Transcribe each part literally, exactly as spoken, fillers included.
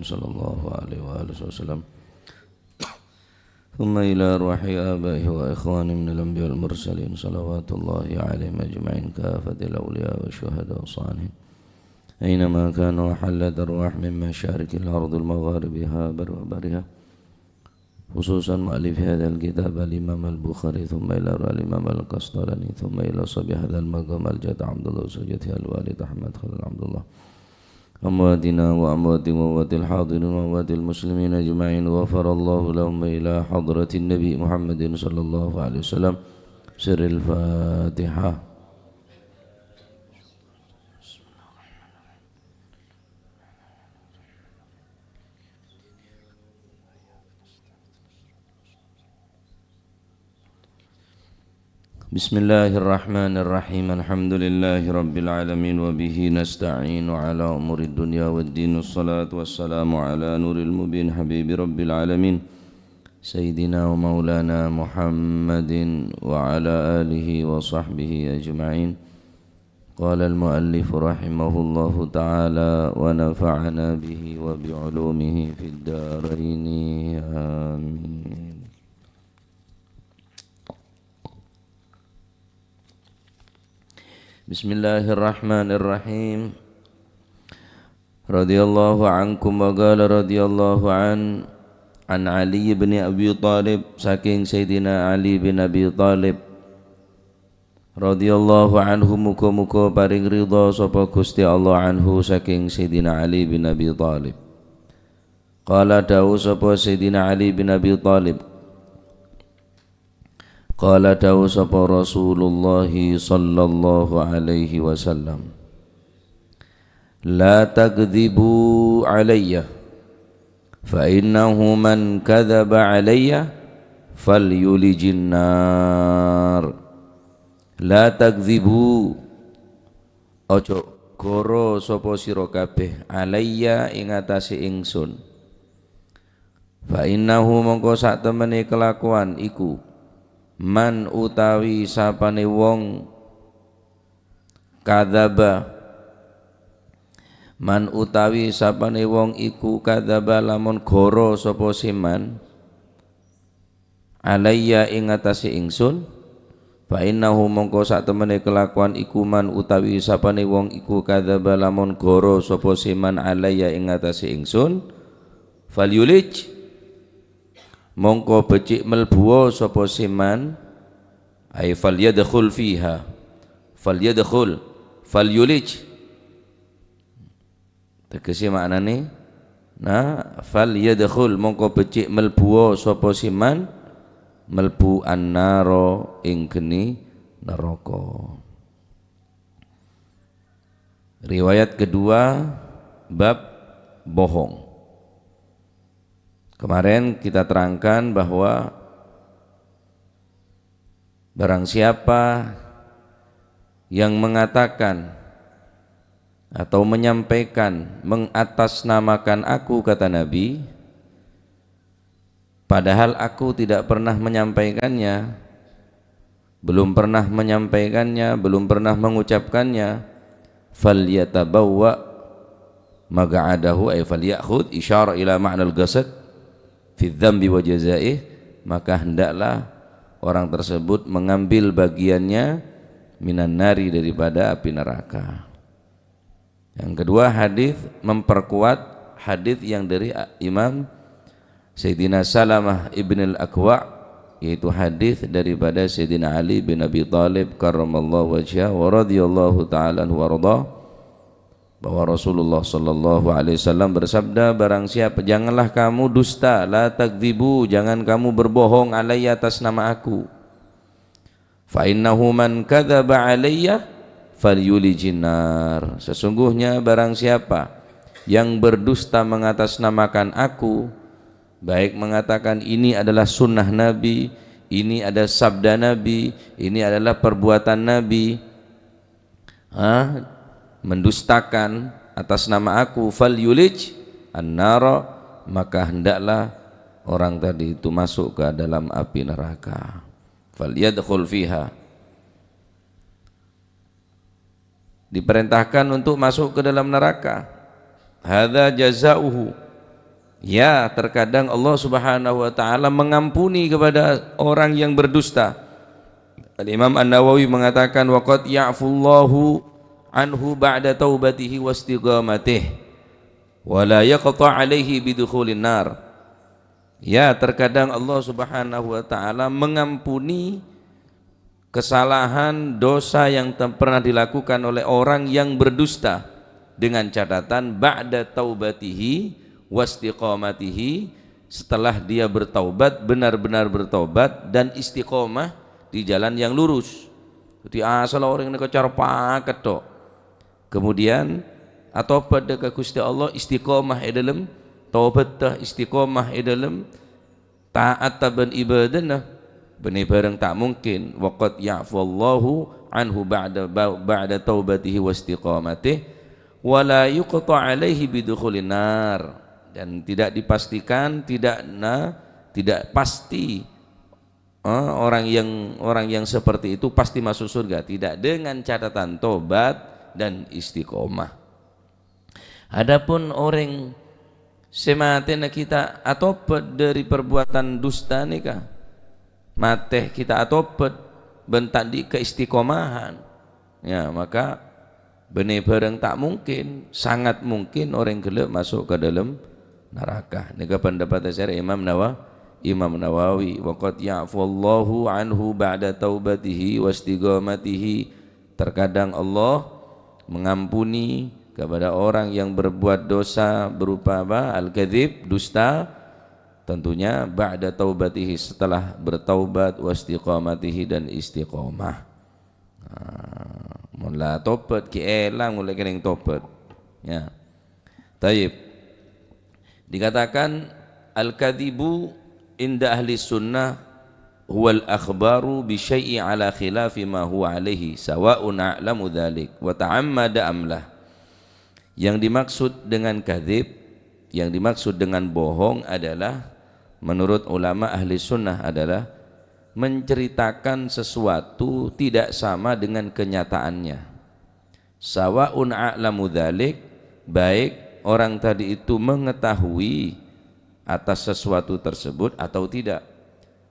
صلى الله عليه وآله وسلم. ثم إلى أرواح آبائه وإخوانه من الأنبياء والمرسلين، صلوات الله عليهم أجمعين، كافة الأولياء والشهداء والصالحين، أينما كانوا، وحلت أرواح من مشارق الأرض ومغاربها وبرها وبحرها، خصوصا مؤلف هذا الكتاب الإمام البخاري، ثم إلى أرواح الإمام القسطلاني، ثم إلى صاحب هذا المقام الجد عبد الله، زوجته الوالد أحمد خليل عبد الله، أمواتنا وأموات وأموات الحاضرين وأموات المسلمين أجمعين، غفر الله لهم، إلى حضرة النبي محمد صلى الله عليه وسلم. سر الفاتحة. بسم الله الرحمن الرحيم. الحمد لله رب العالمين، وبه نستعين على أمور الدنيا والدين، والصلاة والسلام على نور المبين حبيب رب العالمين، سيدنا ومولانا محمد وعلى آله وصحبه أجمعين. قال المؤلف رحمه الله تعالى، ونفعنا به وبعلومه في الدارين، آمين. بسم الله الرحمن الرحيم. رضي الله عنكم، وقال رضي الله عن، عن علي بن أبي طالب, saking Sayyidina Ali bin Abi Thalib, radhiyallahu anhu, muga-muga paring ridha sapa Gusti Allah, anhu, saking Sayyidina Ali bin Abi Thalib. Qala, dawuh sapa Sayyidina Ali bin Abi Thalib, qala, dawuh sapa Rasulullah sallallahu alaihi wasallam, "La takdzibu alayya, fa innahu man kadzaba alayya falyulijin nar." "La takdzibu," ojo goro sapa sira kabeh, "alayya," ing atase ingsun. "Fa innahu," mongko sak temene kelakuan iku, "man," utawi sapane wong, "kadzaba," "man," utawi sapane wong iku, "kadzaba," lamun goro sapa se "man," "alayya," ing atase ingsun, "fa innahu," mongko sak temene kelakuan iku, "man," utawi sapane wong iku, "kadzaba," lamun goro sapa se "man," "alayya," ing atase ingsun, "falyulij," mongko becik melbuo sapa se "man," ay falyadkhul fiha, falyadkhul, falyulij. Tegese maknane, nah, "falyadkhul," mongko becik melbuo sapa se "man," melbu "annaro," ing geni neraka. Riwayat kedua, bab bohong. Kemarin kita terangkan bahwa barang siapa yang mengatakan atau menyampaikan, mengatasnamakan aku, kata Nabi, padahal aku tidak pernah menyampaikannya, belum pernah menyampaikannya, belum pernah mengucapkannya, "falyatabawwa maq'adahu," ay falyakhudz, isyarah ila ma'nal qasad, "fi dzambi wa jazaih," maka hendaklah orang tersebut mengambil bagiannya minan nari, daripada api neraka. Yang kedua, hadis memperkuat hadis yang dari Imam Sayyidina Salamah ibn al-Akwa', yaitu hadis daripada Sayyidina Ali bin Abi Thalib karramallahu wajhah wa radhiyallahu ta'ala anhu warḍah, bahwa Rasulullah sallallahu alaihi wasallam bersabda, "Barang siapa, janganlah kamu dusta, la takdzibu, jangan kamu berbohong, alayya, atas nama aku." "Fa innahu man kadzaba alayya falyulijin nar." Sesungguhnya barang siapa yang berdusta mengatasnamakan aku, baik mengatakan ini adalah sunnah Nabi, ini ada sabda Nabi, ini adalah perbuatan Nabi, ah, mendustakan atas nama aku, "falyulij annara," maka hendaklah orang tadi itu masuk ke dalam api neraka. "Falyadkhul fiha." Diperintahkan untuk masuk ke dalam neraka. "Hadza jazauhu." Ya, terkadang Allah Subhanahu wa Ta'ala mengampuni kepada orang yang berdusta. Al-Imam An-Nawawi mengatakan, "Wa qad ya'fullahu anhu ba'da taubatihi wastighamatih, wa la yaqta alaihi bidukhulin nar." Ya, terkadang Allah Subhanahu wa Ta'ala mengampuni kesalahan, dosa yang tem-, pernah dilakukan oleh orang yang berdusta, dengan catatan ba'da taubatihi wastiqamatihi, setelah dia bertaubat, benar-benar bertaubat dan istiqomah di jalan yang lurus. Jadi asal orang ini kecar paket tok. Kemudian atobat ka Gusti Allah, istiqomah e dalem tobatta, istiqomah e dalem taat taban ibadana, bânnè bhârâng ta' mungkin. "Wa qad ya'fullahu anhu ba'da, ba-, ba'da taubatihi wastiqamatih, wa la yuqta alaihi bidukhulin nar." Dan tidak dipastikan, tidak na-, tidak pasti, eh, orang yang, orang yang seperti itu pasti masuk surga. Tidak, dengan catatan tobat dan istiqomah. Adapun orèng sè matèna ghi' ta' atobhât dhâri perbuatan dusta nèka, matè ghi' ta' atobhât bân ta' andi' kaistiqomahan, ya, maka bânnè bhârâng ta' mungkin, sangat mungkin orèng ghellâ' maso' ka dâlem naraka. Nèka pendapat dhâsar Imam Nawa-, Imam Nawawi, "Wa qad ya'fullahu anhu ba'da taubatihi wastiqamatihi." Terkadang Allah mengampuni kepada orang yang berbuat dosa berupa apa? Al-kadzib, dusta. Tentunya ba'da taubatihi, setelah bertaubat, wastiqamatihi, dan istiqomah. Nah, mon la tobat, ghi' èlang, molaè kènèng tobat. Ya. Taib. Dikatakan, "Al-kadzibu inda ahli sunnah huwal akhbaru bi syai'i ala khilafi ma huwa alaihi, sawa'un a'lamu dzalik wa ta'ammada am la." Yang dimaksud dengan kadzib, yang dimaksud dengan bohong adalah, menurut ulama ahli sunnah, adalah menceritakan sesuatu tidak sama dengan kenyataannya. Sawa'un a'lamu dzalik, baik orang tadi itu mengetahui atas sesuatu tersebut atau tidak.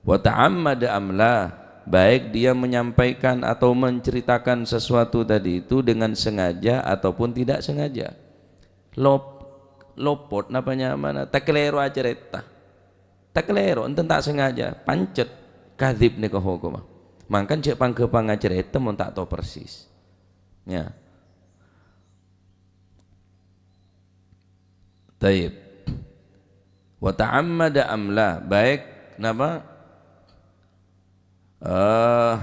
Wa ta'ammada am la, baik dia menyampaikan atau menceritakan sesuatu tadi itu dengan sengaja ataupun tidak sengaja. Lop-, lopot napa nyamana? Takalèro acarèta. Takalèro, enten ta' sengaja, pancet. Kadzib nèka hokomma. Mangkana jhâ' pangghâpang acarèta mon ta' tao persis. Ya. Taib. Wa ta'ammada am la, baik napa? Eh,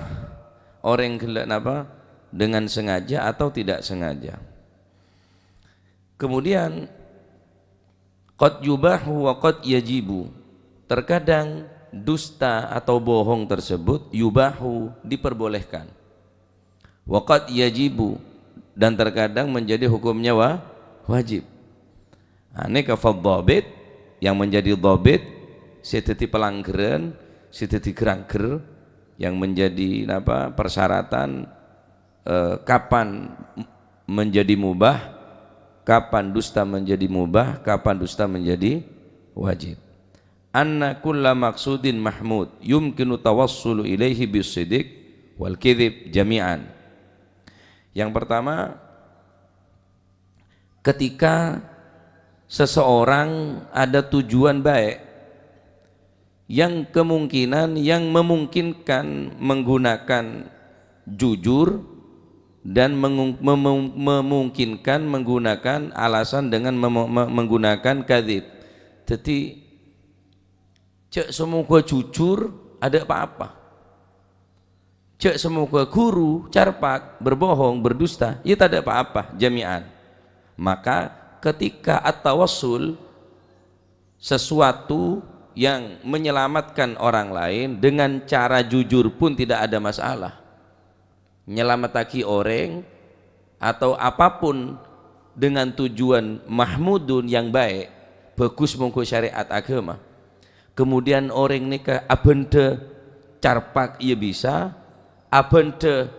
orèng ghellâ' napa? Dengan sengaja atau tidak sengaja. Kemudian, qad yubahu wa qad yajibu. Terkadang dusta atau bohong tersebut yubahu, diperbolehkan. Wa qad yajibu, dan terkadang menjadi hukumnya wa-, wajib. Nah, nèka fadh-dhabit, yang menjadi dhabit, sè dhâddhi pelanggaran, sè dhâddhi grangger, yang menjadi napa, persyaratan, eh, kapan m-, menjadi mubah, kapan dusta menjadi mubah, kapan dusta menjadi wajib. Anna kulla maqsudin mahmud yumkinu tawassulu ilaihi bis-sidq wal kadzib jami'an. Yang pertama, ketika seseorang ada tujuan baik, yang kemungkinan, yang memungkinkan menggunakan jujur dan mengung-, memu-, memungkinkan menggunakan alasan dengan memo-, me-, menggunakan kadzib. Dhâddhi, jhâ' samoghâ jujur, adâ' pa-apa. Jhâ' samoghâ ghuru, carpak, berbohong, berdusta, ya tadâ' pa-apa, jami'an. Maka ketika at-tawassul, sesuatu yang menyelamatkan orang lain dengan cara jujur pun tidak ada masalah. Nyelamettaghi orèng atau apapun dengan tujuan mahmudun yang baik, bagus mongghu syariat agama. Kemudian orèng nèka abhândhâ carpak, iyâ bisa, abhândhâ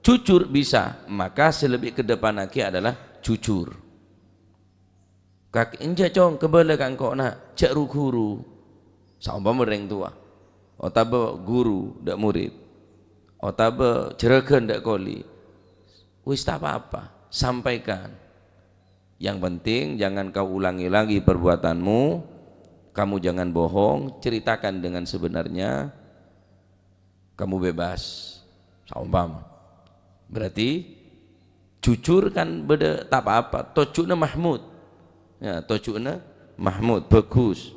jujur bisa, maka sè lebbi kedepanaghi adalah jujur. Kak-, "Enjâ', Cong, kabâlâ ka engko', Na', jhâ' ru-ghuru." Saompama rèng towa, otabâ ghuru dâ' morèd, otabâ jhurâghân dâ' koli, wis ta' pa-apa, sampaikan. Yang penting jangan kau ulangi lagi perbuatanmu, kamu jangan bohong, ceritakan dengan sebenarnya, kamu bebas. Saompama. Berarti jujur kan bâdâ ta' pa-apa, tojjhuna mahmud. Ya, tojjhuna mahmud, bagus.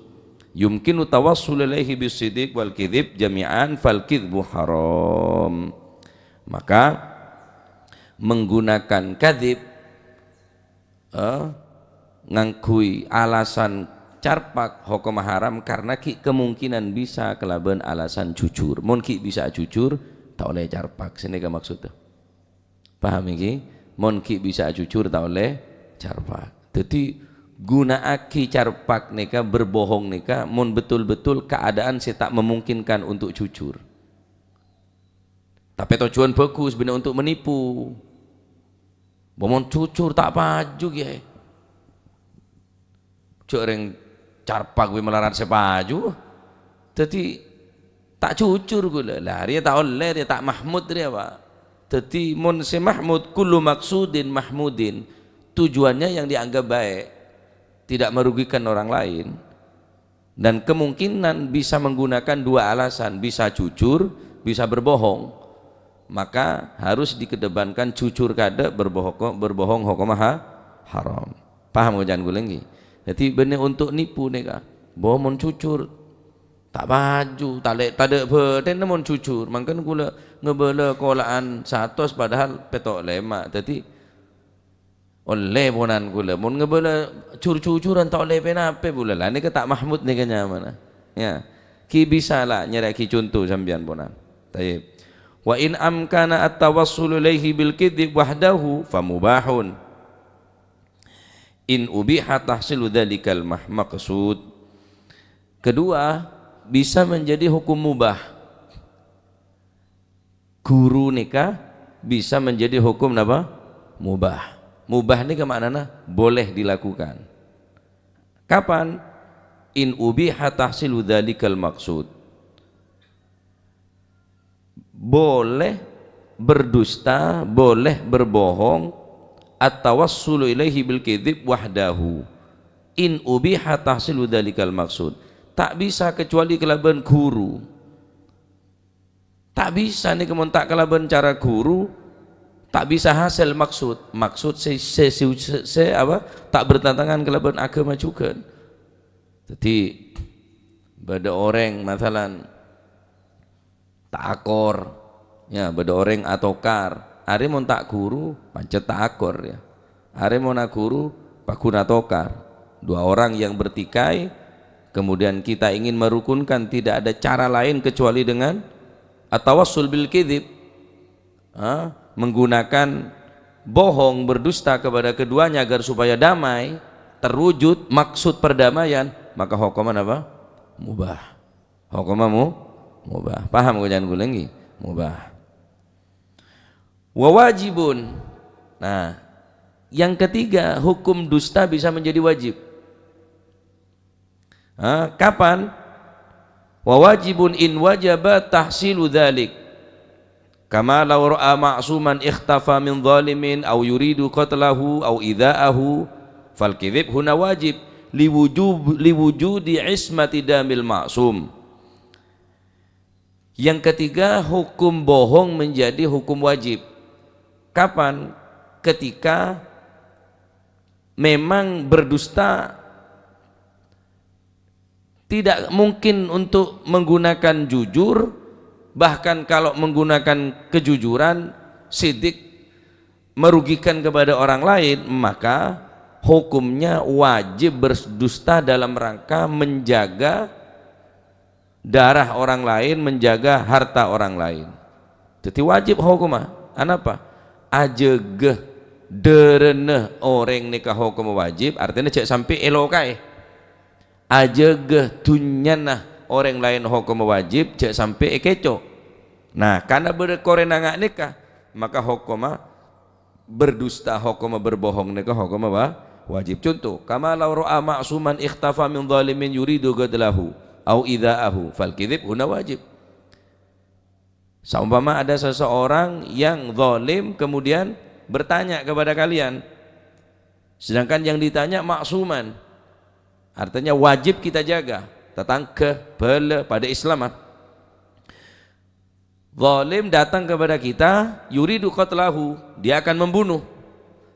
"Yumkinu tawassul ilaihi bis-sidq wal kadzib jami'an fal kadzbu haram." Maka menggunakan kadzib, eh, ngangghuy alasan carpak hokomma haram karena ghi' kemungkinan bisa kalabân alasan jujur. Mon ghi' bisa jujur, ta' ollè carpak. Sanèka maksodda. Paham iki? Mon ghi' bisa jujur, ta' ollè carpak. Dhâddhi, ghuna'aghi carpak nèka, berbohong nèka, mon betul-betul keadaan sè ta' memungkinkan untuk jujur. Tapè tojjhuwân bagus, bânnè untuk menipu. Bâ mon jujur ta' paju, Kèyaè. Jhâ' rèng carpak bhâi malarat sè paju. Dhâddhi, ta' jujur ghulâ. Lah, rèya ta' ollè, rèya ta' mahmud rèya, Pak. Dhâddhi, mon sè mahmud, kullu maqsudin mahmudin. Tujuannya yang dianggap baik. Tidak merugikan orang lain. Dan kemungkinan bisa menggunakan dua alasan, bisa jujur, bisa berbohong. Maka harus dikedepankan jujur kadâ', berbohong, berbohong hokomma ha-, haram. Paham bhâjâng kaulâ ngghi? Dhâddhi bânnè untuk nipu nèka. Bâ mon jujur, ta' paju, ta' lè-, tadâ' bhâdhina mon jujur. Mangkana kaulâ ngabâlâ kola'an satos padahal pètto' lèma'. Dhâddhi, ollè ponan kaulâ. Mon ngabâlâ jur-jujuran ta' ollè ponapa, bulâ. La nèka ta' mahmud nèka nyamana. Ya. Ghi' bisa la nyarè'aghi conto sampèyan ponan. Tayyib. "Wa in amkana at-tawassul ilaihi bil kadzib wahdahu fa mubahun. In ubiha tahsilu dzalikal mah-, maqsud." Kedua, bisa menjadi hukum mubah. Ghuru nèka bisa menjadi hukum napa? Mubah. Mubah nèka ma'nana boleh dilakukan. Kapan? In ubiha tahsilu dzalikal maqsud. Boleh berdusta, boleh berbohong, at-tawassulu ilaihi bil kadzib wahdahu. In ubiha tahsilu dzalikal maqsud. Ta' bisa kecuali kalabân ghuru. Ta' bisa nèka mon ta' kalabân cara ghuru, ta' bisa hasèl maksud. Maksud sè, sè, sè, sè, sè apa? Ta' bertentangan kalabân aghâma jhughân. Dhâddhi, bâdâ orèng, masalan, ta' akor, ya, bâdâ orèng atokar. Arèya mon ta' ghuru, pancet ta' akor, ya. Arèya mon aghuru, paggun atokar. Dua orang yang bertikai, kemudian kita ingin merukunkan, tidak ada cara lain kecuali dengan at-tawassul bil kadzib. Ha? Menggunakan bohong, berdusta kepada keduanya agar supaya damai, terwujud maksud perdamaian, maka hokomma apa? Mubah. Hokomma mu-, mubah. Paham bhâjâng kaulâ ngghi? Mubah. Wa wajibun. Nah, yang ketiga, hukum dusta bisa menjadi wajib. Ha, kapan? Wa wajibun in wajaba tahsilu dzalik. Kama law ra'a ma'suman ikhtafa min zalimin aw yuridu qatlahu aw idza'ahu, fal kadzib huna wajib liwujub-, liwujudi ismati damil ma'sum. Yang ketiga, hukum bohong menjadi hukum wajib. Kapan? Ketika memang berdusta tidak mungkin untuk menggunakan jujur, bahkan kalau menggunakan kejujuran, sidik, merugikan kepada orang lain, maka hukumnya wajib berdusta dalam rangka menjaga darah orang lain, menjaga harta orang lain. Dhâddhi wajib hokomma. Anapa? Ajâgâ dârâna orèng nèka hokomma wajib, artèna jhâ' sampè' èlokaè. Ajâgâ dhunnyana orèng laèn hokomma wajib, jhâ' sampè' èkèco'. Nah, karna bâdâ korènangnga nèka, maka hokomma berdusta, hokomma berbohong nèka hokomma wa-, wajib. Conto, "Kama law ra'a ma'suman ikhtafa min zalimin yuridu qatlahu au idza'ahu, fal kadzib huna wajib." Seumpama ada seseorang yang zalim kemudian bertanya kepada kalian, sedangkan yang ditanya ma'suman, artinya wajib kita jaga, tatangghâ, bhâlâ, padâ Islam, ah. Zalim datang kepada kita, yuridu qatlahu, dia akan membunuh.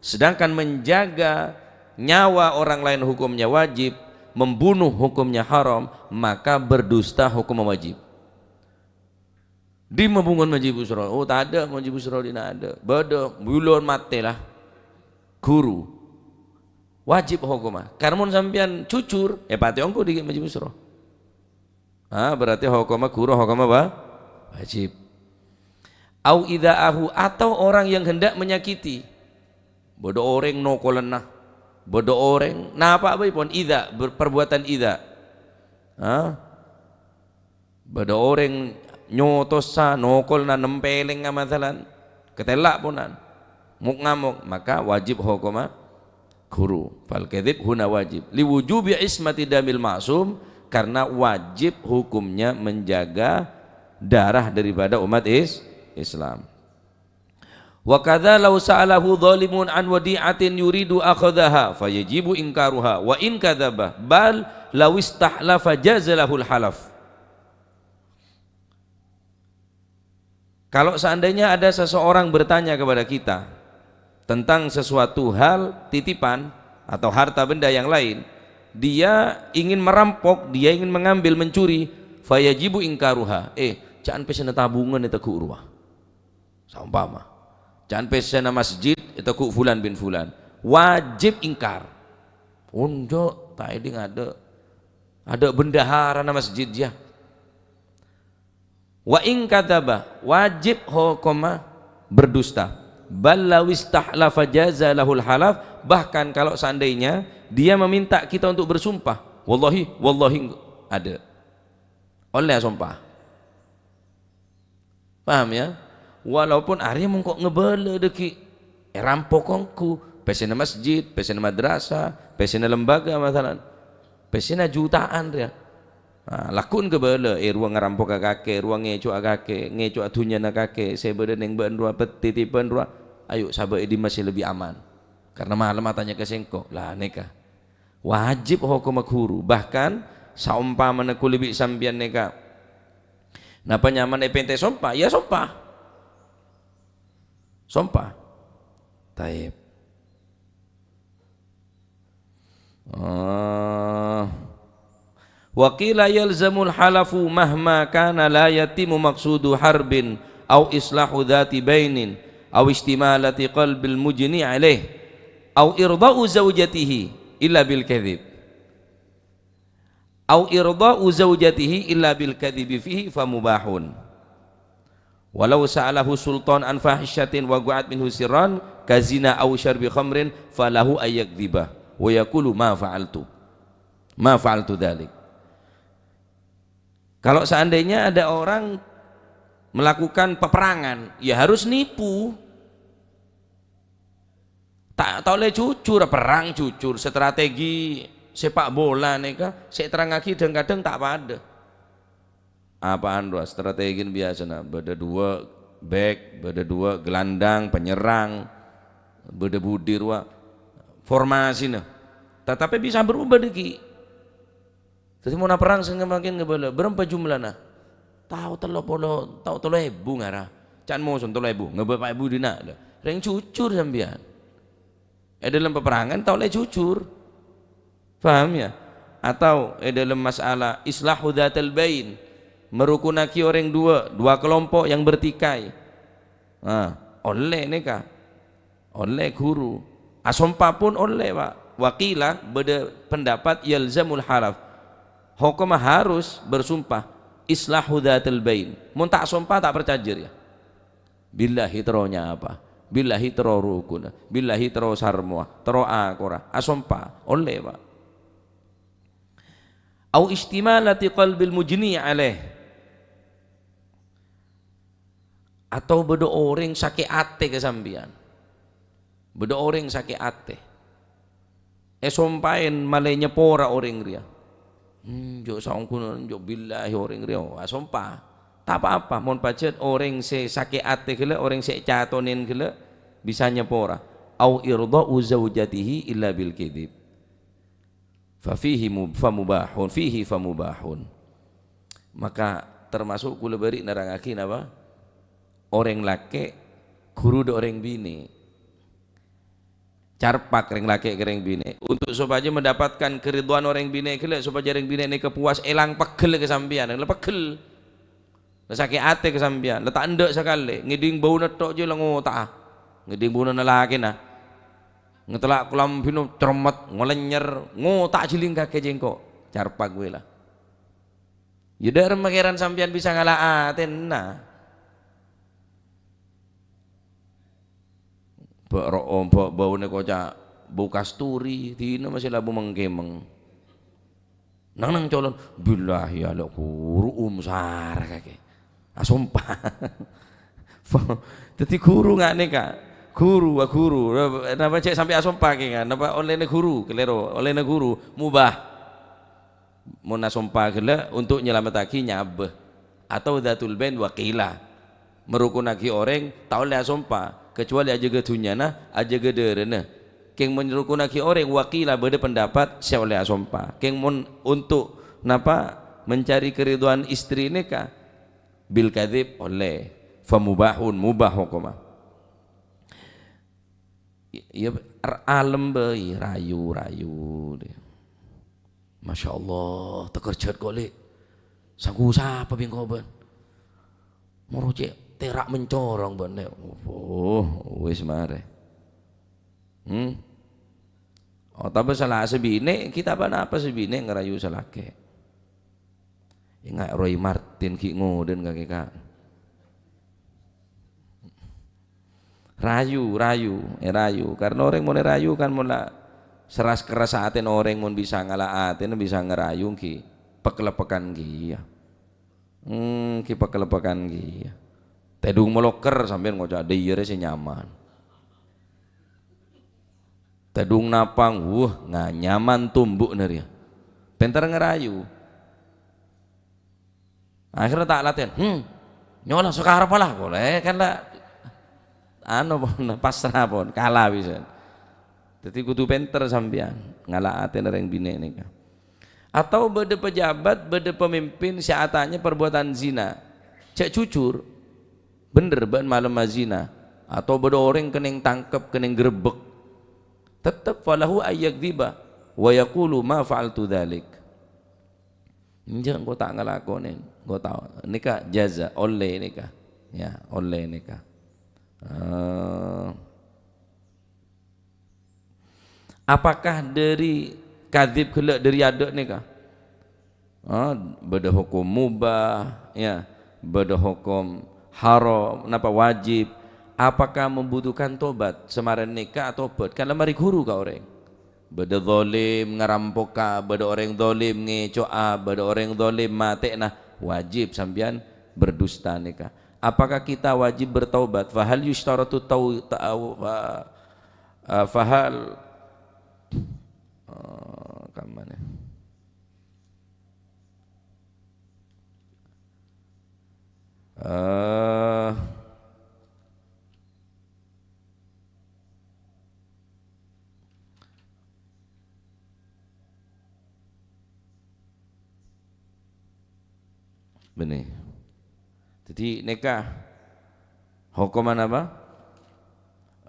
Sedangkan menjaga nyawa orang lain hukumnya wajib, membunuh hukumnya haram, maka berdusta hukum wajib. Dimma bhungon Majhi Busro? Oh, tadâ' Majhi Busro dinna' adâ'. Bâdâ, bulân matè la. Ghuru. Wajib hokomma. Karna mon sampèyan jujur, èpatè'è ongghu dâgghi' Majhi Busro. Ah, berarti hokomma ghuru, hokomma apa? Wajib. Au idza'ahu, atau orang yang hendak menyakiti. Bâdâ orèng nokolanna. Bâdâ orèng, napa bhâi pon? Idza, ber-, perbuatan idza. Ah? Bâdâ orèng nyotosa, nokolna, nempèlèngnga masalan, katella' ponan, mok-ngamok, maka wajib hokomma ghuru. Fal kadzib huna wajib. Li wujubi ismati damil ma'sum, karena wajib hukumnya menjaga darah daripada umat is-, Islam. Wa kadza law sa'alahu dhalimun an wadi'atin yuridu akhadhaha, fayajibu inkaruha, wa in kadzaba, bal law istahlafa jaza lahul halaf. Kalau seandainya ada seseorang bertanya kepada kita tentang sesuatu hal titipan atau harta benda yang lain, dia ingin merampok, dia ingin mengambil, mencuri, fayajibu inkaruha. Eh, jhâ' pèssèna tabungan ètegghu' rowa. Saompama, jhâ' pèssèna masjid ètegghu' fulan bin fulan. Wajib ingkar. Onjhâ', ta' èdhing adâ', adâ' bendaharana masjid, ya. Wa in kadzaba, wajib hokomma berdusta. Bal law istahlafa jaza lahul halaf, bahkan kalau seandainya dia meminta kita untuk bersumpah, "Wallahi, wallahi," adâ'. Ollè asompa. Paham, ya? Walaupun arèya mongko ngabâlâ dâgghi', èrampok ongghu, pèssèna masjid, pèssèna madrasah, pèssèna lembaga, masalan. Pèssèna jutaan rèya. Nah, lagghu'en kabâlâ, eh, rowa ngarampoka kakè, rowa ngèco'a kakè, ngèco'a dhunnyana kakè, sè bâdâ neng bâ'en rowa, pet-, titipan rowa. Ayo, sabâ' è dimma sè lebbi aman. Karna malem atanya ka sèngko'. Lah, nèka. Wajib hokomma ghuru. Bahkan, saompamana kulâ bi' sampèyan nèka, napa nyamana èpèntè sompa? Ya sompa. Sompa. Taib. Ah. Wa qila yalzamul halafu mahma kana la yatimmu maqsudu harbin au islahu dzati bainin au istimalati qalbil mujni alaih au irda'u zaujatihi illa bil kadzib. Au irda'u zaujatihi illa bil kadzibi fihi famubahun. Walau sa'alahu sultan an fahishatin waqa'at minhu sirran, kazina au syarbi khamrin, falahu ayyakdziba, wa yaqulu, "Ma fa'altu, ma fa'altu dzalik." Kalau seandainya ada orang melakukan peperangan, ya harus nipu. Ta', ta' ollè jujur, perrang jujur, strategi sepak bola nèka, sè èterrangngaghi dhâng-kadhâng ta' padâ. Apaan rowa strategina biyasana? Bâdâ duwâ' back, bâdâ duwâ' gelandang, penyerrang, bâdâ budi rowa formasina. Tatapè bisa berubah dâgghi'. Dhâddhi, mon aperrang sè mangkèn ngabâlâ, bârâmpa jumlana? Tao tello polo, tao tello èbu ngara. Can moson tello èbu, ngabâ pa' èbu dinna', lho. Rèng jujur sampèyan. È dâlem peperangan tao lè jujur. Paham, ya? Atau è dâlem masalah islahu dzatal bain, merukunagi orèng duwâ', dua kelompok yang bertikai. Nah, ollè nèka. Ollè ghuru. Asompa pon ollè, Pak. Wa qila, bâdâ pendapat yalzamul halaf. Hokomma harus bersumpah. Islahu dzatal bain. Mon ta' sompa, ta' parcajâ rèya. Billahi terro nyapa? Billahi terro rukuna? Billahi terro sarmowa? Terro akora? Asompa. Ollè, Pak. Au istimalati qalbil mujni alaih. Atau bâdâ orèng sakè' atè ka sampèyan. Bâdâ orèng sakè' atè. Èsompaè malè nyepora orèng rèya. Hmm, jhâ' saongghuna, jhâ' billahi orèng rèya, asompa. Ta' pa-apa, mon pajhât orèng sè sakè' atè ghellâ', orèng sè ècatonè ghellâ' bisa nyepora. "Au irdha'u zaujatihi illa bil kadzib. Fa fihi mu-, fa mubahun, fihi fa mubahun." Maka termasuk kaulâ bâri' nerrangaghi napa? Orèng lakè' ghuru dâ' orèng binè'. Carpak rèng lakè' ka rèng binè'. Untuk sopajâ mendapatkan keridhoan orèng binè' ghellâ', sopajâ rèng binè' nèka puas èlang pegghel ka sampèyan, la pegghel. La sakè' atè ka sampèyan, la ta' endâ' sakalè, ngèdhing bâuna tok jâ la ngota'a. Ngèdhing bâuna lakèna. Ngetellak kalambhina cermet, ngolenyer, ngota' jhâling kakè jhengko'. Carpak wè la. Yâ dâ' remma kèran sampèyan bisa ngala' atèna. Bâ' ro'om, bâ', bâuna koca' bâu kasturi, dinah masih labu mengkemeng. Nang-nang colon, "Billahi ya, lo' ghuru um sara kakè." Asompa. Dhâddhi ghuru nga' nèka. Ghuru, wa ghuru. Napa cè' sampè' asompa kè, kan? Napa ollèna ghuru? Kalèro. Ollèna ghuru. Mubah. Mon asompa ghellâ' untuk nyalamettaghi nyabâ, atau dzatul bain wakila. Marukunnaghi orèng ta' ollè asompa, kecuali ajâgâ dhunnyana, ajâgâ dârâna. Kèng mon rukunnaghi orèng, wakila bâdâ pendapat sè ollè asompa. Kèng mon untuk napa mencari keridhoan istri nèka, bil kadzib ollè, famubahun, mubah hokomma. Iyâ, r-, alem bhâi, rayu, rayu. Masya Allah, takerjhât kok, Lè'. Sangghu sapa bengko bâ'na? Moro cè' tèra' mencorong bâ'na, Lè'. Oh, wis marè. Hmm? Oh, tapè sala sè binè', kita apa-napa sè binè' ngarayu sè lakè'. Enga' Roy Martin ghi' ngodâna kakè, Ka'. Rayu, rayu, èrayu. Karna orèng mon èrayu kan mon la seras-kerras atèna orèng mon bisa ngala' atèna, bisa ngarayu ghi' pek-lepekan ghi' iyâ. Hmm, ghi' pek-lepekan ghi' iyâ. Tèdung molokker sampèyan ngoca' dâ' iyâ rè sè nyaman. Tèdung napang, wuh, nga-, nyaman tombu'na rèya. Pènter ngarayu. Akhirnya ta' latèn, hmm, nyola sakareppa la, polè kan la, anu pon, pasra pon, kala bisa. Dhâddhi kodhu pènter sampèyan, ngala' atèna rèng binè' nèka. Atau bâdâ pejabat, bâdâ pemimpin sè atanya perbuatan zina. Cè' jujur, bhender bâ'na malem azina. Atau bâdâ orèng kennèng tangkep, kennèng grebek. Tettep falahu ayyakdziba wa yaqulu ma fa'altu dzalik. Enjâ', engko' ta' ngalakonè, engko' ta'. Nèka jaza, ollè nèka. Ya, ollè nèka. Eh, apakah dâri kadzib ghellâ' dâri adâ' nèka? Ah, bâdâ hokom mubah, ya, bâdâ hokom haram, napa wajib? Apakah membutuhkan tobat? Samarèna nèka atobhât, kan la marè ghuru ka orèng. Bâdâ zalim ngarampoka, bâdâ orèng zalim ngèco'a, bâdâ orèng zalim matè'na, wajib sampèyan berdusta nèka. Apakah kita wajib bertaubat? Fahal yusytaratu tau-, tau-, fa-, eh, fahal, eh, kamana? Eh, Bânnè. Dhâddhi nèka hokoman apa?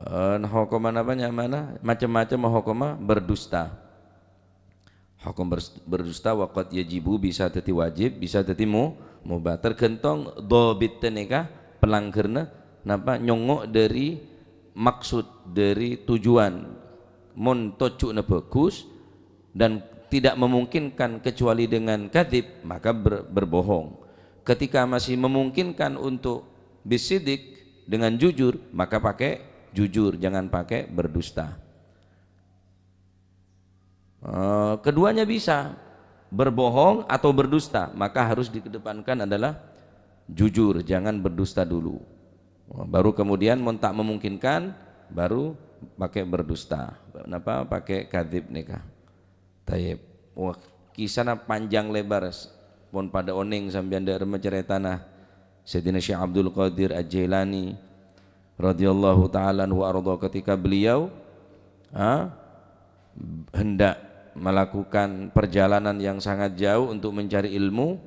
Eh, hokoman apa nyamana? Macem-macem hokomma berdusta. Hokom bers-, berdusta wa qad yajibu, bisa dhâddhi wajib, bisa dhâddhi mu-, mubah. Tergantung dhabitta nèka, pelanggarna napa nyongngo' dâri maksud, dâri tujuan. Mon tojjhuna bagus dan tidak memungkinkan kecuali dengan kadzib, maka ber-, berbohong. Ketika masih memungkinkan untuk bisidik, dengan jujur, maka pakai jujur, jangan pakai berdusta. Eh, keduanya bisa, berbohong atau berdusta, maka harus dikedepankan adalah jujur, jangan berdusta dulu. Baru kemudian, mon ta' memungkinkan, baru pakai berdusta. Napa? Pakai kadzib nèka. Tayyib. Wah, kisahna panjang lebar. Pon padâ onèng sampèyan dâ' remma carètana Sayyidina Syekh Abdul Qadir Al-Jailani radhiyallahu ta'ala anhu wa ardha, ketika beliau, ha, hendak melakukan perjalanan yang sangat jauh untuk mencari ilmu,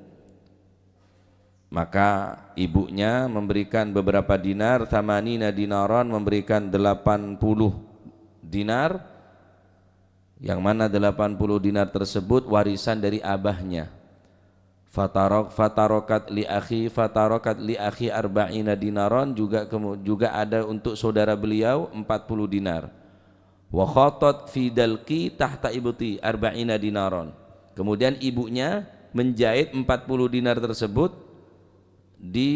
maka ibunya memberikan beberapa dinar, tsamanina dinaran, memberikan delapan puluh dinar, yang mana delapan puluh dinar tersebut warisan dari abahnya. Fatarok-, fatarokat li akhi, fatarokat li akhi arba'ina dinaran, juga kemu-, juga ada untuk saudara beliau empat puluh dinar. Wa khatat fi dalki tahta ibti arba'ina dinaran. Kemudian ibunya menjahit empat puluh dinar tersebut di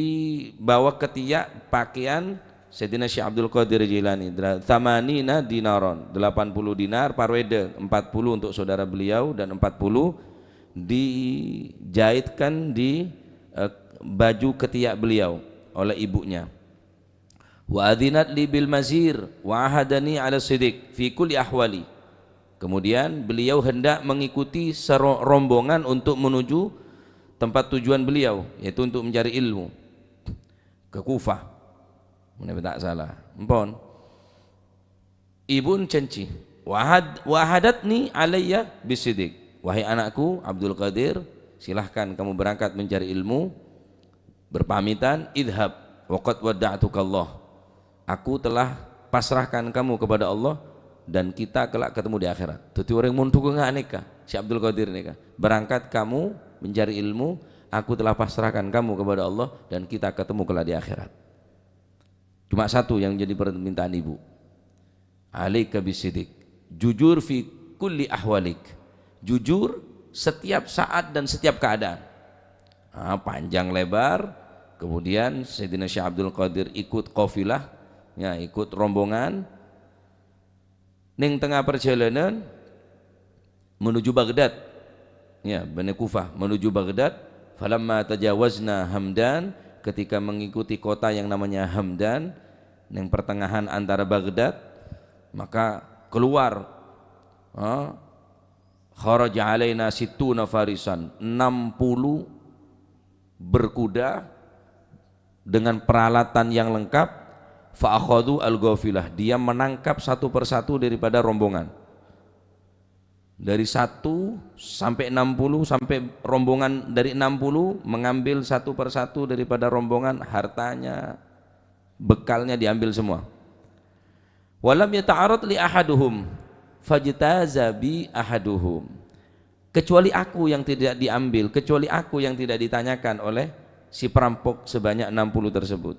bawah ketiak pakaian Sayyidina Syekh Abdul Qadir Jailani. Dra-, tsamanina dinaran, delapan puluh dinar, parweda, empat puluh untuk saudara beliau dan empat puluh dijahitkan di, eh, baju ketiak beliau oleh ibunya. Wa adzinat li bil masir wa ahadani ala sidq fi kulli ahwali. Kemudian beliau hendak mengikuti sero-, rombongan untuk menuju tempat tujuan beliau, yaitu untuk mencari ilmu ke Kufah. Menawi tak salah. Empon. Ibu janji. Wahad-, wahadatni alayya bisidik. "Wahai anakku, Abdul Qadir, silahkan kamu berangkat mencari ilmu, berpamitan, idhab, waqad wadda'tukallah. Aku telah pasrahkan kamu kepada Allah dan kita kelak ketemu di akhirat." Dadi orèng mondhughâ nèka, si Abdul Qadir nèka. "Berangkat kamu mencari ilmu, aku telah pasrahkan kamu kepada Allah dan kita ketemu kelak di akhirat." Cuma satu yang jadi permintaan ibu. "Alaika bisidik." Jujur fi kulli ahwalik. Jujur setiap saat dan setiap keadaan. Nah, panjang lebar, kemudian Sayyidina Syekh Abdul Qadir ikut qafilah, ya, ikut rombongan. Neng tengah perjalanan menuju Baghdad, ya, bânnè Kufah, menuju Baghdad. Falamma tajawazna Hamdan, ketika mengikuti kota yang namanya Hamdan, neng pertengahan antara Baghdad, maka keluar, eh, kharaja alaina sittuna farisan, enam puluh berkuda dengan peralatan yang lengkap, fa akhadhu al-ghafilah, dia menangkap satu persatu daripada rombongan. Dari satu sampai enam puluh, sampai rombongan dari enam puluh mengambil satu persatu daripada rombongan, hartanya, bekalnya diambil semua. "Walam yata'arad li ahaduhum, fajtaza bi ahaduhum." Kecuali aku yang tidak diambil, kecuali aku yang tidak ditanyakan oleh si perampok sebanyak enam puluh tersebut.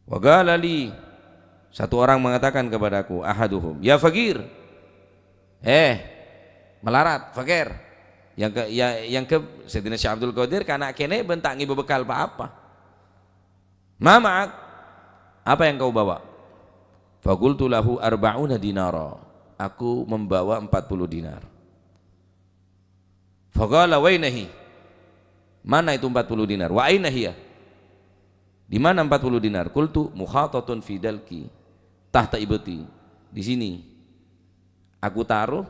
"Wa qala li," satu orang mengatakan kepadaku, ahaduhum, "Ya fakir, eh, melarat, fakir." Yang ke, ya, yang ke Sayyidina Syekh Abdul Qadir, "Kana' kènè' bân ta' ngibâ bekal pa-apa." "Ma ma'ak? Apa yang kau bawa?" Faqultu lahu arba'una dinara. Aku membawa empat puluh dinar. Faqala, "Wa aina hi?" "Mana itu empat puluh dinar?" "Wa aina hiya?" "Di mana empat puluh dinar?" Qultu, "Mukhatatun fi dalki, tahta ibti." "Di sini. Aku taruh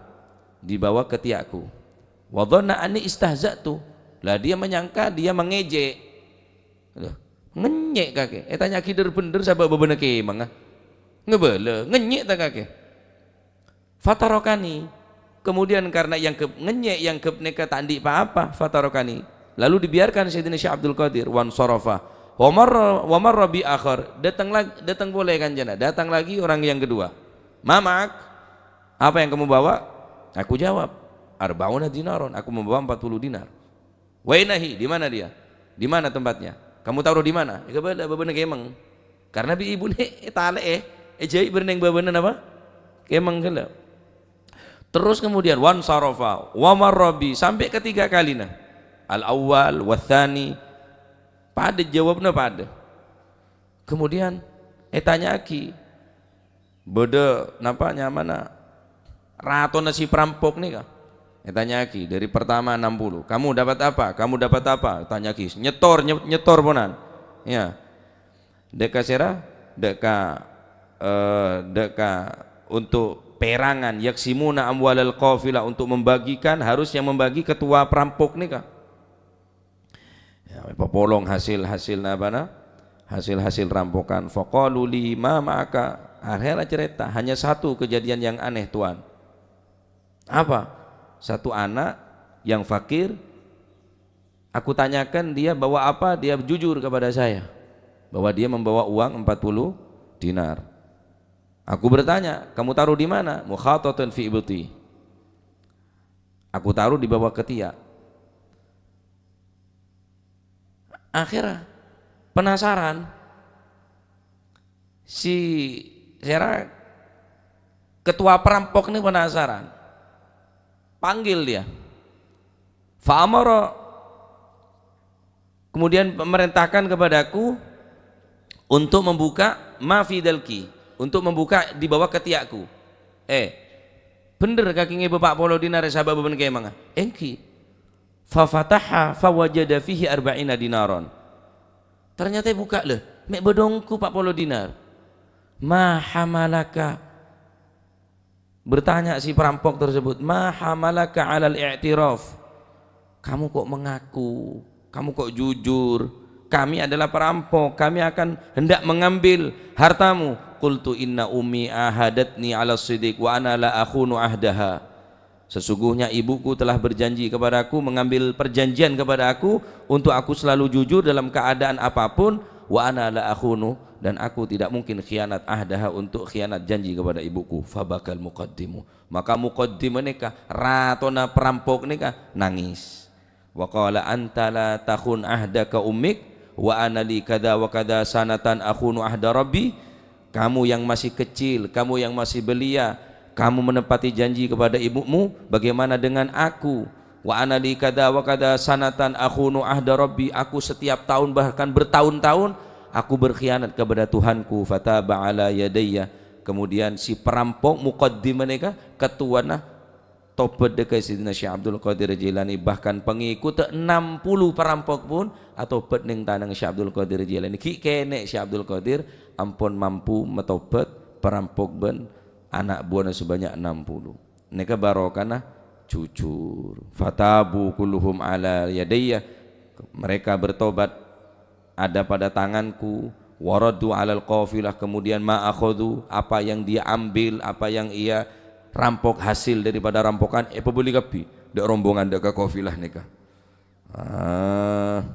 di bawah ketiakku." "Wa dhanna anni istahza'tu." Lah, dia menyangka dia mengejek. Loh, ngenyek kakè. Eh, tanya gider bener sabâb bâbâna kemang, ah. Ngebâlâ, ngenyek ta kakè? Fatarokani. Kemudian karena yang gep-, ngenyek yang gep nèka ta' andi' pa-apa, fatarokani. Lalu dibiarkan Sayyidina Syekh Abdul Qadir, wan sorofa. Wa marra, wa marra bi akhar. Datang lag-, datang polè kancana. Datang lagi orang yang kedua. "Ma ma'ak? Apa yang kamu bawa?" Aku jawab, "Arba'una dinaron." Aku membawa empat puluh dinar. "Wa aina hi? Di mana dia? Di mana tempatnya? Kamu taruh di mana?" Èkabâlâ bâbâna kemang. Karena bi' ibuna ètalè'è, èjhâi' bârnèng bâbâna napa? Kemang ghellâ'. Terus kemudian, wan sarafa, wa marra bi, sampai ketiga kalina. Al-awwal, wa tsani, padâ jawabnya padâ. Kemudian, ètanya'aghi, bâdâ napa nyamana ratona si perampok nèka? Ètanya'aghi, dari pertama enam puluh. "Kamu dapat apa? Kamu dapat apa?" Tanya'aghi, nyetor, nye-, nyetor ponan. Ya. Dâ' ka sèra, dâ' ka eh, deka untuk perangan, yaksimuna amwalal qafilah, untuk membagikan, harus yang membagi ketua perampok nèka. Ya, papolong hasil-hasil napa na? Hasil-hasil rampokan. Faqalu li ma ma'aka. Akhirnya cerita, hanya satu kejadian yang aneh, Tuan. Apa? Satu anak yang fakir, aku tanyakan dia bawa apa, dia jujur kepada saya bahwa dia membawa uang empat puluh dinar. Aku bertanya, "Kamu taruh di mana?" "Mukhatatan fi ibti." Aku taruh di bawah ketiak. Akhirnya penasaran. Si sera ketua perampok ini penasaran. Panggil dia. Fa'amara, kemudian memerintahkan kepadaku untuk membuka ma fi dalki, untuk membuka di bawah ketiakku. Eh, bener kaki ngeba empat puluh dinar sabab bân kemanga? Engghi. Fafataha fawajada fihi arba'ina dinaron. Ternyata buka lho, mè' bâdâ ongghu empat puluh dinar. Ma hamalaka? Bertanya si perampok tersebut, "Ma hamalaka alal i'tiraf?" Kamu kok mengaku? Kamu kok jujur? Kami adalah perampok, kami akan hendak mengambil hartamu. Qultu inna ummi ahadatni ala siddiq wa ana la akhunu ahdaha. Sesungguhnya ibuku telah berjanji kepadaku, mengambil perjanjian kepada aku untuk aku selalu jujur dalam keadaan apapun, wa ana la akhunu, dan aku tidak mungkin khianat ahdaha, untuk khianat janji kepada ibuku. Fabakal muqaddimu. Maka muqaddim nèka, ratona perampok nèka, nangis. Wa qala, "Anta la takhun ahdaka ummik, wa ana li kadza wa kadza sanatan akhunu ahda rabbi." Kamu yang masih kecil, kamu yang masih belia, kamu menepati janji kepada ibumu, bagaimana dengan aku? "Wa ana li kadza wa kadza sanatan akhunu ahda rabbi." Aku setiap tahun, bahkan bertahun-tahun, aku berkhianat kepada Tuhanku. Fataba ala yadayya. Kemudian si perampok muqaddim nèka, ketuana, tobat dâ' ka Sayyidina Syekh Abdul Qadir Jailani, bahkan pengikut enam puluh perampok pun atobat neng tanang Syekh Abdul Qadir Jailani. Ghi' kènè' Syekh Abdul Qadir ampon mampu metobat perampok bân ana' buwâna sebanyak enam puluh. Nèka barokana jujur. Fatabu kulluhum ala yadayya. Mereka bertobat ada pada tanganku, waraddu alal qafilah, kemudian ma akhadhu, apa yang dia ambil, apa yang ia rampok, hasil daripada rampokan, èpabâli kabbhi dâ' rombongan dâ' ka qafilah nèka. Ah,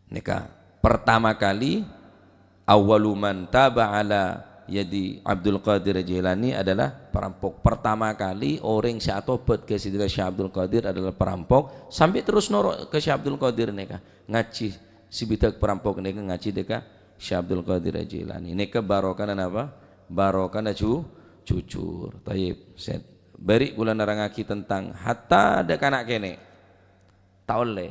nèka pertama kali, awwalu man taba ala yadi Abdul Qadir Jailani adalah perampok. Pertama kali orèng sè atobat ka Sayyidina Syekh Abdul Qadir adalah perampok, sampai terus noro' ka Syekh Abdul Qadir nèka. Ngajhi, si bidhâk perampok nèka ngajhi dâ' ka Syekh Abdul Qadir Jailani. Nèka barokana napa? Barokana ju-, jujur. Thayyib. Sè bâri' kaulâ nerrangaghi tentang hatta dâ' kana' kènè'. Ta' ollè.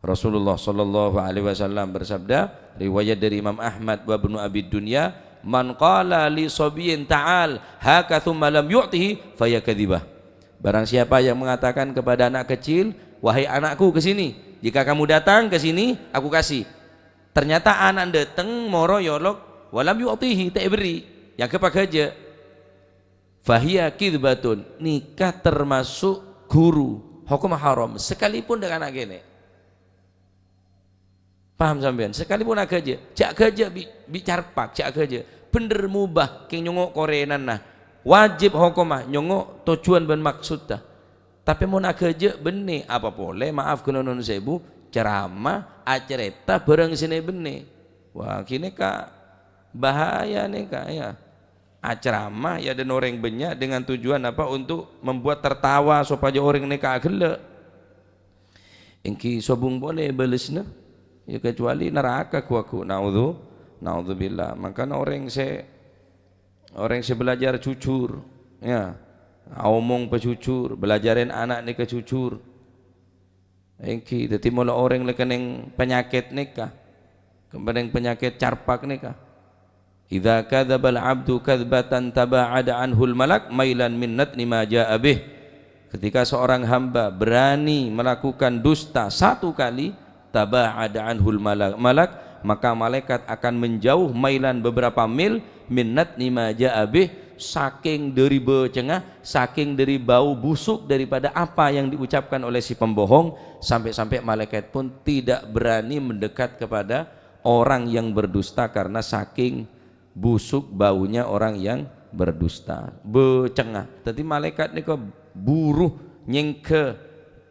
Rasulullah sallallahu alaihi wasallam bersabda, riwayat dari Imam Ahmad wa Ibnu Abi Dunya, "Man qala li sabiyyin ta'al haka tsumma lam yu'tihi, faya kadzibah." Barang siapa yang mengatakan kepada anak kecil, "Wahai anakku, ke sini. Jika kamu datang ke sini, aku kasih." Ternyata ana' dâteng moro yolok, "Walam yu'tihi," ta' èberri'. Èangghep aghâjâ'. "Fahiya kidzbatun," nèka termasuk ghuru, hokom haram, sekalipun dâ' kana' kènè'. Paham sampèyan? Sekalipun aghâjâ', jhâ' aghâjâ' bi', bi' carpak, jhâ' aghâjâ'. Bhender mubah, kèng nyongngo' korènanna. Wajib hokomma, nyongngo' tojjhuwân bân maksudda. Tapè mon aghâjâ' bânnè, apa polè, maaf ghulâ nu'un sèbu, ceramah, acarèta bhârâng sè nè-bânnè. Wah, ghi nèka bahaya nèka, ya. Acaramah, ya, dan orèng bânnya' dengan tujuan apa? Untuk membuat tertawa supaya orèng nèka aghellâ'. Ènggi sobung polè bâlesna, ya, kecuali naraka ghu-, ghu-, naudzu-, naudzubillah. Mangkana orèng sè, orèng sè belajar jujur, ya, aomong pajujur, belajarin ana' nèka jujur. Ènggi, dhâddhi molo orèng la kennèng panyakèt nèka, kennèng panyakèt carpak nèka. "Idza kadzabal 'abdu kadzbatan taba'ada 'anhul malak mailan min natni ma ja'a bih." Ketika seorang hamba berani melakukan dusta satu kali, taba'ada 'anhul malak, malak Maka malaikat akan menjauh mailan beberapa mil, min natni ma ja'a bih, saking dhâri bâcèngnga, saking dhâri bau busuk daripada apa yang diucapkan oleh si pembohong, sampai-sampai malaikat pun tidak berani mendekat kepada orang yang berdusta karena saking busuk baunya orang yang berdusta. Bâcèngnga. Dhâddhi malaikat nèka buru nyèngghâ,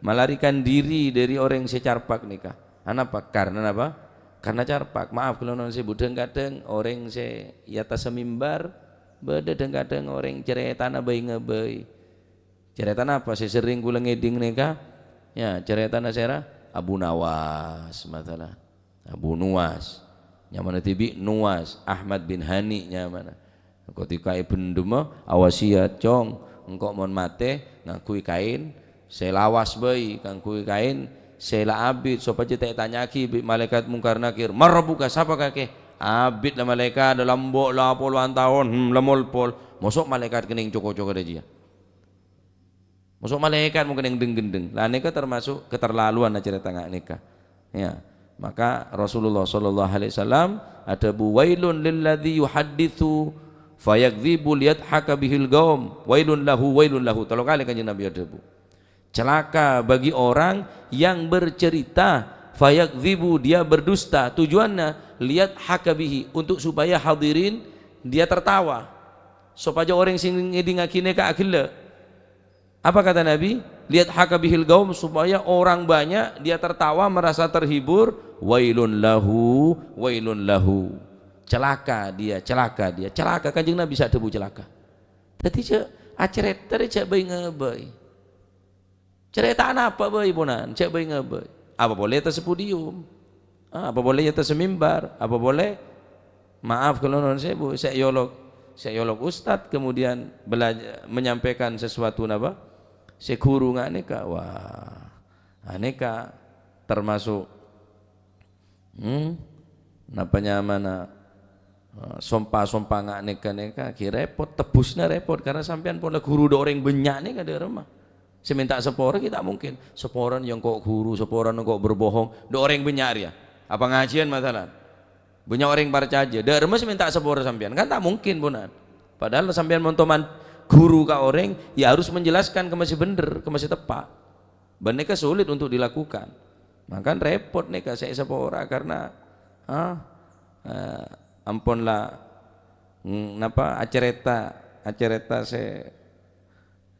melarikan diri dari orang sè carpak nèka. Anapa? Karena napa? Karena carpak. Maaf, kaulâ nuwun sèbu, dhâng-kadhâng orèng sè è attas mimbar, bâdâ dhâng-kadhâng orèng carètana bhâi-ngabhâi. Carèta napa sè serrèng kaulâ ngèdhing nèka? Ya, carètana sèra? Abu Nawas, masalah. Abu Nuwas. Nyamana dhibi' Nuwas, Ahmad bin Hani nyamana. Ketika èbhendhemma, awasiyat, "Cong, engko' mon matè ngangghuy kaèn sè lawas bhâi, ngangghuy kaèn sè la abit, sopajâ ta' ètanya'aghi bi' malaèkat Mungkar Nakir, 'Man rabbuka, sapa kakè?' 'Abit la malaèkat, la embo' la polowan taon, hmm, la molpol.' Moso' malaèkat kennèng co-koco kadhâjâ? Moso' malaèkat mungkin yang deng-gendeng. Lah, nèka termasuk keterlaluan acarèta nga' nèka. Ya. Maka Rasulullah sallallahu alaihi wasallam adhâbu, "Wailun lilladzi yuhadditsu fayakdzibu liyadhaka bihil qaum. Wailun lahu, wailun lahu." Telo kali Kanjeng Nabi adhâbu. "Celaka bagi orang yang bercerita, fayakdzibu, dia berdusta." Tujuannya, liyadhaka bihi, untuk supaya hadirin dia tertawa. Sopajâ orèng sè ngèdhingngaghi nèka aghellâ'. Apa kata Nabi? "Liyadhaka bihil qaum," supaya orang banyak dia tertawa, merasa terhibur. "Wailun lahu, wailun lahu." Celaka dia, celaka dia, celaka. Kanjeng Nabi sè adhâbu celaka. Dhâddhi jhâ' acarèta rè jhâ' bhâi-ngabhâi. Carèta napa bhâi, ponan? Jhâ' bhâi-ngabhâi. Apa polè è attas podium? Ah, apa polè è attas mimbar? Apa polè, maaf, kaulâ nuwun sèbu, sè èolok, sè èolok ustad, kemudian bela-, menyampaikan sesuatu napa? Sè ghuru nga' nèka. Wah, anèka termasuk, hmm, napa nyamana, eh, sompa-sompa nga' nèka-nèka, ghi rèpot, tebbusna rèpot, karena sampèyan polè ghuru dâ' orèng bânnya' nèka dâ' remma. Sè mènta sapora ghi' ta' mungkin. Saporana engko' ghuru, saporana engko' berbohong. Dâ' orèng bânnya' rèya. Apa ngajhiyân masalan? Bânnya' orèng parcajâ. Dâ' remma sè mènta sapora sampèyan? Kan ta' mungkin, ponan. Padahal sampèyan mon toman ghuru ka orèng, ya harus menjelaskan kemma sè bhendher, kemma sè teppa'. Bân nèka sulit untuk dilakukan. Mangkana rèpot nèka sè sapora karena, ah, eh, ampon la, mm, napa, acarèta, acarèta sè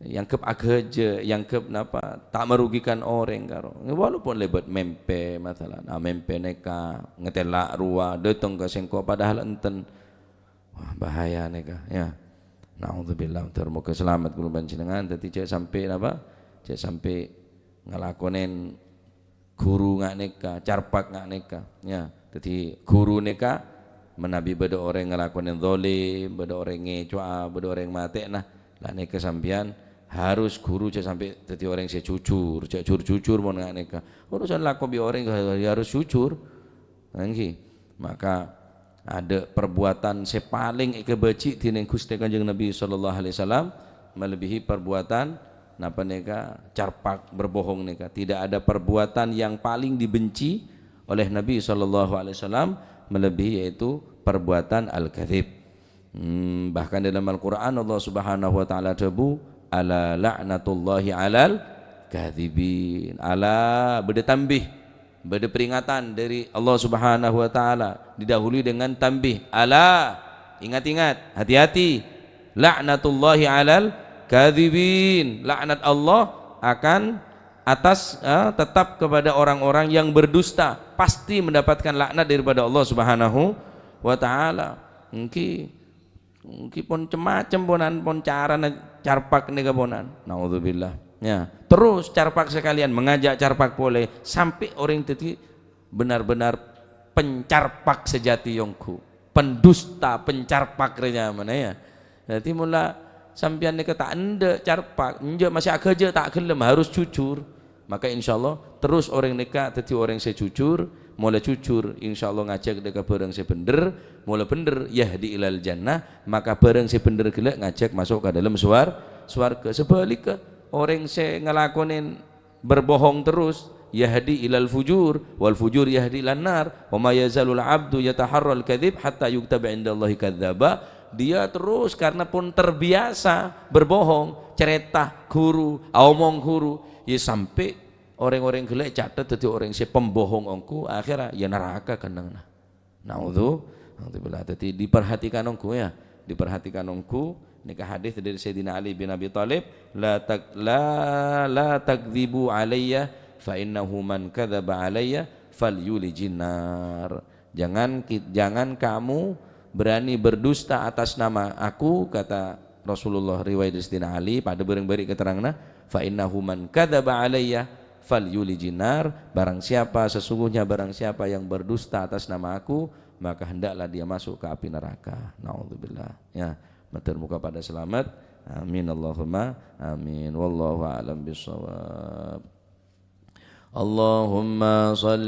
èangghep aghâjâ, èangghep napa, ta' merugikan orèng karo. Walaupun lèbât mèmpè, masalan. Ah, mèmpè nèka, ngatèla' rowa, dâteng ka sèngko', padahal enten. Wah, bahaya nèka, ya. Naudzubillah, moghâ salamet kaulâ panjhennengan. Dhâddhi jhâ' sampè' napa? Jhâ' sampè' ngalakonè ghuru nga' nèka, carpak nga' nèka, ya. Dhâddhi ghuru nèka manabi bâdâ orèng ngalakonè zalim, bâdâ orèng ngèco'a, bâdâ orèng matè'na, la nèka sampèyan harus ghuru jhâ' sampè' dhâddhi orèng sè jujur, jhâ' jur-jujur mon nga' nèka. Urusan lako bi' orèng ya harus jujur. Ènggi. Maka adâ' perbuatan sè palèng èkabâji' dhinèng Ghustè Kanjeng Nabi sallallahu alaihi wasallam, melebihi perbuatan napa nèka carpak berbohong nèka. Tidak ada perbuatan yang paling dibenci oleh Nabi sallallahu alaihi wasallam melebihi yaitu perbuatan al-kadzib. Hmm, bahkan dalam Al-Qur'an Allah Subhanahu wa Ta'ala adhâbu, "Ala la'natullahi 'alal kadzibin." Ala, bâdâ tanbih, bâdâ peringatan dari Allah Subhanahu wa Ta'ala, didahului dengan tanbih. "Ala, ingat-ingat, hati-hati. La'natullahi 'alal kadzibin." Laknat Allah akan atas, eh, tetap kepada orang-orang yang berdusta, pasti mendapatkan laknat daripada Allah Subhanahu wa Ta'ala. Ènggi, ènggi pon cem-macem ponan, pon carana carpak nèka ponan. Naudzubillah. Ya, terus carpak sekalian mengajak carpak polè, sampè' orèng dhâddhi benar-benar pencarpak sejati ongghu. Pendusta, pencarpak rè nyamana, ya. Dhâddhi, mola sampèyan nèka ta' endâ' carpak, enjâ' masih aghâjâ' ta' ghellem, harus jujur. Maka insyaallah terus orèng nèka dhâddhi orèng sè jujur, mola jujur insyaallah ngajhâk dâ' ka bhârâng sè bhendher, mola bhendher yahdi ilal jannah, maka bhârâng sè bhendher ghellâ' ngajhâk maso' ka dâlem suwar-, suwarghâ. Sabhâligghâ, orèng sè ngalakonè berbohong terus, yahdi ilal fujur, wal fujur yahdi ilan nar, wa ma yazalul abdu yataharral kadzib hatta yuktaba indallahi kadzdzaba. Dia terus karena pun terbiasa berbohong, cerita ghuru, omong ghuru, ya sampai orang-orang ghellâ' ècatet dhâddhi orang sè pembohong ongghu, akhirnya ya neraka kennengnganna. Naudzu-, naudzubillah. Jadi diperhatikan ongghu ya, diperhatikan ongghu. Nèka hadis dari Sayyidina Ali bin Abi Thalib, "La tak-, la, la takdzibu alayya fa innahu man kadzaba alayya falyulijin nar." Jangan ki-, jangan kamu berani berdusta atas nama aku, kata Rasulullah riwayat dari Sayyidina Ali, padâ bâreng bâri' keteranganna, "Fa innahu man kadzaba alayya falyulijin nar." Barang siapa, sesungguhnya barang siapa yang berdusta atas nama aku, maka hendaklah dia masuk ke api neraka. Naudzubillah. Ya, matur muga padâ selamat. Amin, Allahumma amin. Wallahu a'lam bishawab. Allahumma shalli